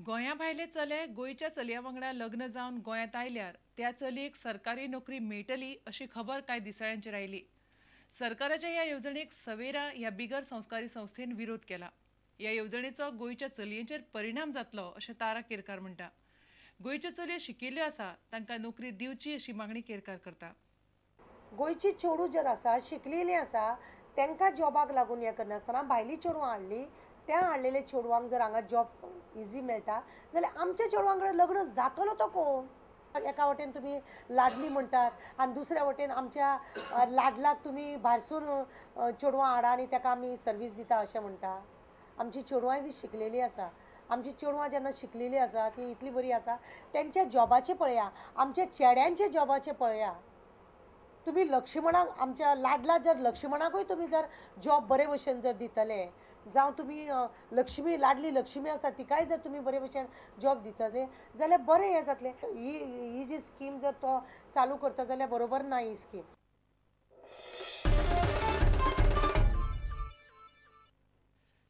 गोंया भायले चले गोंयच्या चलया वांगडा लग्न जावन गोंयांत आयल्यार त्या चलयेक सरकारी नोकरी मेळटली अशी खबर कांय दिसाळ्यांचेर आयली. सरकाराच्या ह्या येवजणेक सवेरा ह्या बिगर संस्कारी संस्थेन विरोध केला. ह्या येवजणेचो गोंयच्या चलयेंचेर परिणाम जातलो अशें तारा केरकार म्हणटा. गोंयच्यो चलयो शिकिल्ल्यो आसा, तांकां नोकरी दिवची अशी मागणी केरकार करता. गोंयची चेडूं जर आसा, शिकलेली आसा, तांकां जॉबाक लागून हें करनासतना भायली चेडवां हाडली, त्या हाडलेले चेडवांक जर हांगा जॉब इजी मेळटा जाल्यार आमच्या चेडवां कडेन लग्न जातलो तो कोण? एका वटेन तुमी लाडली म्हणटात आनी दुसऱ्या वटेन आमच्या लाडलाक तुमी भायरसून चेडवां हाडा आनी ताका आमी सर्वीस दिता अशें म्हणटा. आमची चेडवांय बी शिकलेली आसा. आमची चेडवां जेन्ना शिकलेली आसा ती इतली बरी आसा, तेंच्या जॉबाचें पळया, आमच्या चेड्यांच्या जॉबाचें पळया. तुमी लक्ष्मणाक, आमच्या लाडला जर लक्ष्मणाकूय तुमी जर जॉब बरे भशेन जर दितले, जावं तुमी लक्ष्मी लाडली लक्ष्मी आसा तिकाय जर तुमी बरे भशेन जॉब दितले जाल्यार बरें हें जातलें. ही ही जी स्कीम जर तो चालू करता जाल्यार बरोबर ना ही स्कीम.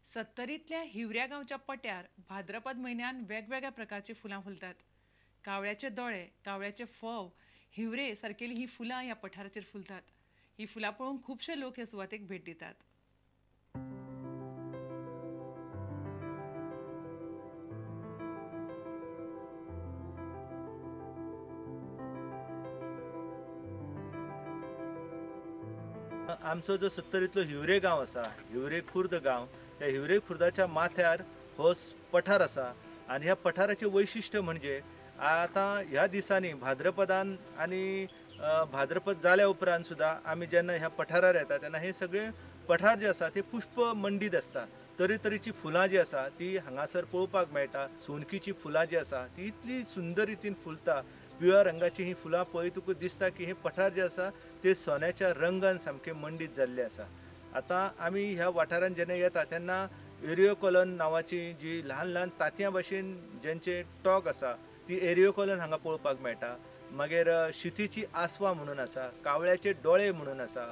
सत्तरींतल्या हिवऱ्या गांवच्या पट्यार भाद्रपद म्हयन्यान वेगवेगळ्या प्रकारची फुलां फुलतात. कावळ्याचे दोळे, कावळ्याचे फोव, हिवरे सारकेली ही फुलां ह्या पठाराचेर फुलतात. ही फुलां पळोवंक खुबशे लोक ह्या सुवातेक भेट दितात. आमचो जो सत्तरींतलो हिवरे गांव आसा, हिवरे खुर्द गांव, त्या हिवरे खुर्दाच्या माथ्यार हो पठार आसा आनी ह्या पठाराचें वैशिश्ट्य म्हणजे आतां ह्या दिसांनी भाद्रपदान आनी भाद्रपद जाल्या उपरांत सुद्दां आमी जेन्ना ह्या पठारार येता तेन्ना हे सगळे पठार जे आसा ते पुष्प मंडीत आसता. तरेतरेची फुलां जी आसा ती हांगासर पळोवपाक मेळटा. सोनकीची फुलां जी आसा ती इतली सुंदर रितीन फुलता. पिवळ्या रंगाची ही फुलां पळयतकूच दिसता की हे पठार जे आसा ते सोन्याच्या रंगान सामकें मंडीत जाल्लें आसा. आतां आमी ह्या वाठारांत जेन्ना येता तेन्ना एरियोकॉलन नांवाची जी ल्हान ल्हान तांतयां भशेन जेंचे टोक आसा ती एरियोकॉलन हांगा पळोवपाक मेळटा. मागीर शितीची आसवां म्हणून आसा, कावळ्याचे दोळे म्हणून आसा,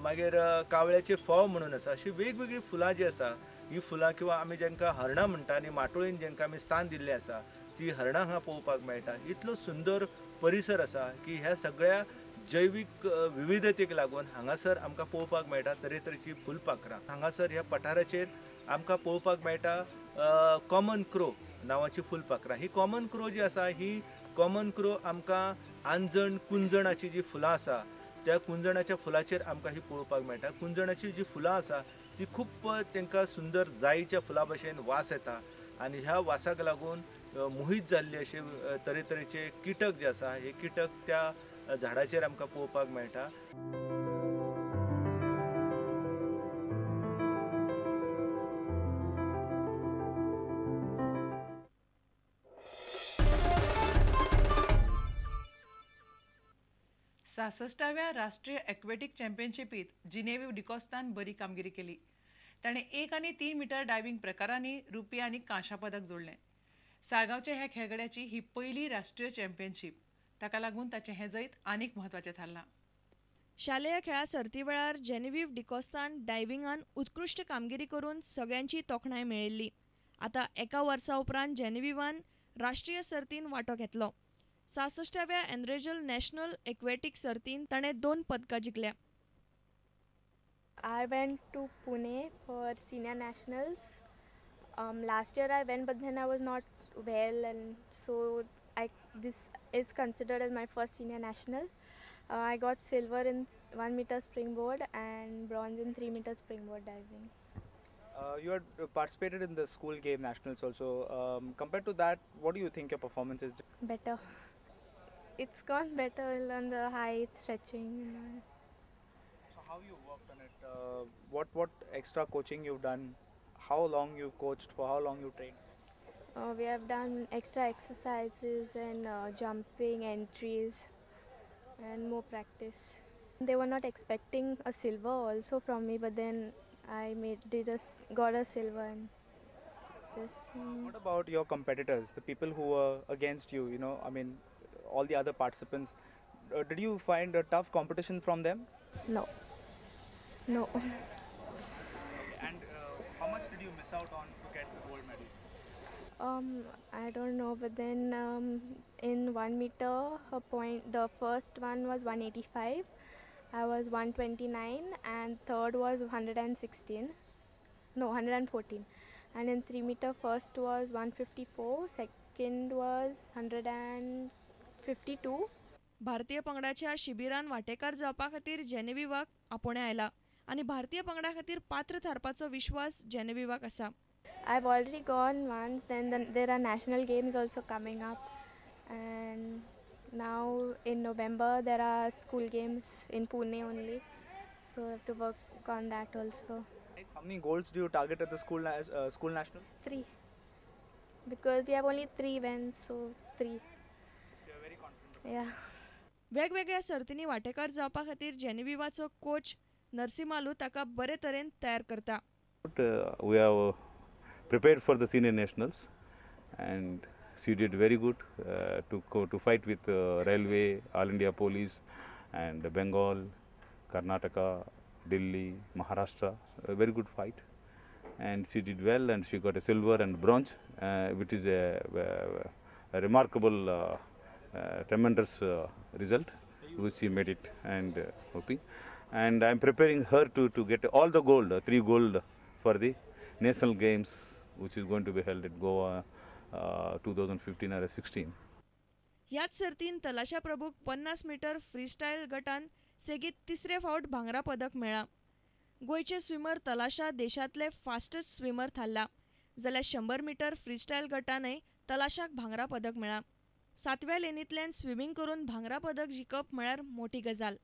मागीर कावळ्याचे फोव म्हणून आसा. अशी वेगवेगळीं फुलां जी आसा ही फुलां किंवा आमी जांकां हरणां म्हणटा आनी माटोळीन जांकां आमी स्थान दिल्लें आसा ती हरणां हांगा पळोवपाक मेळटा. इतलो सुंदर परिसर आसा की ह्या सगळ्या जैवीक विविधतेक लागून हांगासर आमकां पळोवपाक मेळटा तरेतरेची फुलपाखरां. हांगासर ह्या पठाराचेर आमकां पळोवपाक मेळटा कॉमन क्रो नांवाची फुलपाखरां. ही कॉमन क्रो जी आसा ही कॉमन क्रो आमकां आंजण कुंजणाची जी फुलां आसा त्या कुंजणाच्या फुलाचेर आमकां ही पळोवपाक मेळटा. कुंजणाची जी फुलां आसा ती खूब तांकां सुंदर जायीच्या फुलां भशेन वास येता आनी ह्या वासाक लागून मोहीत जाल्ले अशे तरेतरेचे किटक जे आसा हे किटक त्या झाडाचेर आमकां पळोवपाक मेळटा. सासष्टाव्या राष्ट्रीय एक्वेटिक चॅम्पियनशिपीत जिनेवीव डिकॉस्तान बरी कामगिरी केली. ताणें 1 आनी 3 मीटर डायव्हिंग प्रकारांनी रुपया आनी कांशा पदक जोडलें. साळगांवच्या ह्या खेळगड्याची ही पयली राष्ट्रीय चॅम्पियनशीप, ताका लागून ताचें हें जैत आनीक म्हत्वाचें थारलां. शालेय खेळा सर्ती वेळार जेनेवीव डिकॉस्तान डायव्हिंगान उत्कृश्ट कामगिरी करून सगळ्यांची तोखणाय मेळिल्ली. आतां एका वर्सा उपरांत जेनेवीवान राष्ट्रीय सर्तीन वांटो घेतलो. 66व्या एनरेजल नॅशनल एक्वेटिक सर्तीन ताणें 2 पदकां जिखल्या. I went to Pune for senior nationals. Last year I went, but then I was not well, and so this is considered as my first senior national. I got silver in 1 meter springboard and bronze in 3 meter springboard diving. You had participated in the school game nationals also. Compared to that, what do you think your performance is? Better. It's gone better on the height, stretching and all. So how you worked on it? What extra coaching you've done? How long you've coached? For how long you trained? We have done extra exercises and jumping entries and more practice. They were not expecting a silver also from me, but then I got a silver and this. What about your competitors, the people who were against you, you know, I mean, all the other participants? Did you find a tough competition from them? No. No. Okay, and how much did you miss out on to get the gold medal? I don't know, but then in 1 meter, her point, the first one was 185, I was 129, and third was 116, no 114, and in 3 meter first was 154, second was 152. भारतीय पंगडाच्या शिबिरान वांटेकार जावपा खातीर जेनेविवाक आपोवणें आयला आनी भारतीय पंगडा खातीर पात्र थारपाचो विश्वास जेनेविवाक आसा. I've already gone once, then there are national games also coming up, and now in November there are school games in Pune only, so I have to work on that also. How many goals do you target at the school nationals? 3, because we have only 3 events, so 3. So you are very confident. Yeah. वेगवेगळ्या सर्तींनी वांटेकार जावपा खातीर जेनेविवाचो coach नरसिमालू ताका बरे तरेन तयार करता. We have prepared for the senior nationals, and she did very good to fight with railway, All India Police, and Bengal, Karnataka, Delhi, Maharashtra. A very good fight, and she did well, and she got a silver and bronze, which is a remarkable, tremendous result, which she made it, and hoping. And I am preparing her to get all the gold, 3 gold for the national games, which is going to be held at Goa 2015 or 16. ह्याच सर्तीन तलाशा प्रभूक 50 metre freestyle गटान सेगीत तिसरे फावट भांगरा पदक मेळ्ळां. गोंयचे swimmer तलाशा देशांतले फास्टेस्ट स्विमर थारला, जाल्यार 100 मीटर फ्रीस्टायल गटानय तलाशाक भांगरा पदक मेळ्ळां. 7व्या लेनींतल्यान स्विमींग करून भांगरा पदक जिखप म्हळ्यार मोठी गजाल.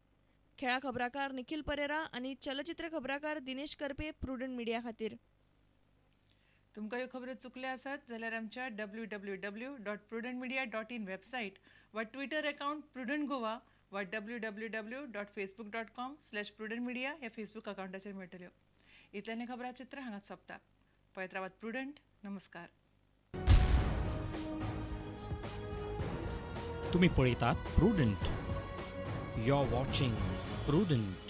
खेळा खबराकार निखिल परेरा आनी चलचित्र खबराकार दिनेश करपे, प्रुडंट मिडिया खातीर. तुमकां ह्यो खबरो चुकल्या आसात जाल्यार आमच्या www.prudentmedia.in website वा ट्विटर अकाउंट प्रुडंट गोवा वा www.facebook.com/prudentmedia ह्या फेसबूक अकाउंटाचेर मेळटल्यो. इतल्यान हें खबराचित्र हांगाच सोंपता. पळयत रावात प्रुडंट. नमस्कार. तुम्ही पळयतात Prudent. You are watching Prudent.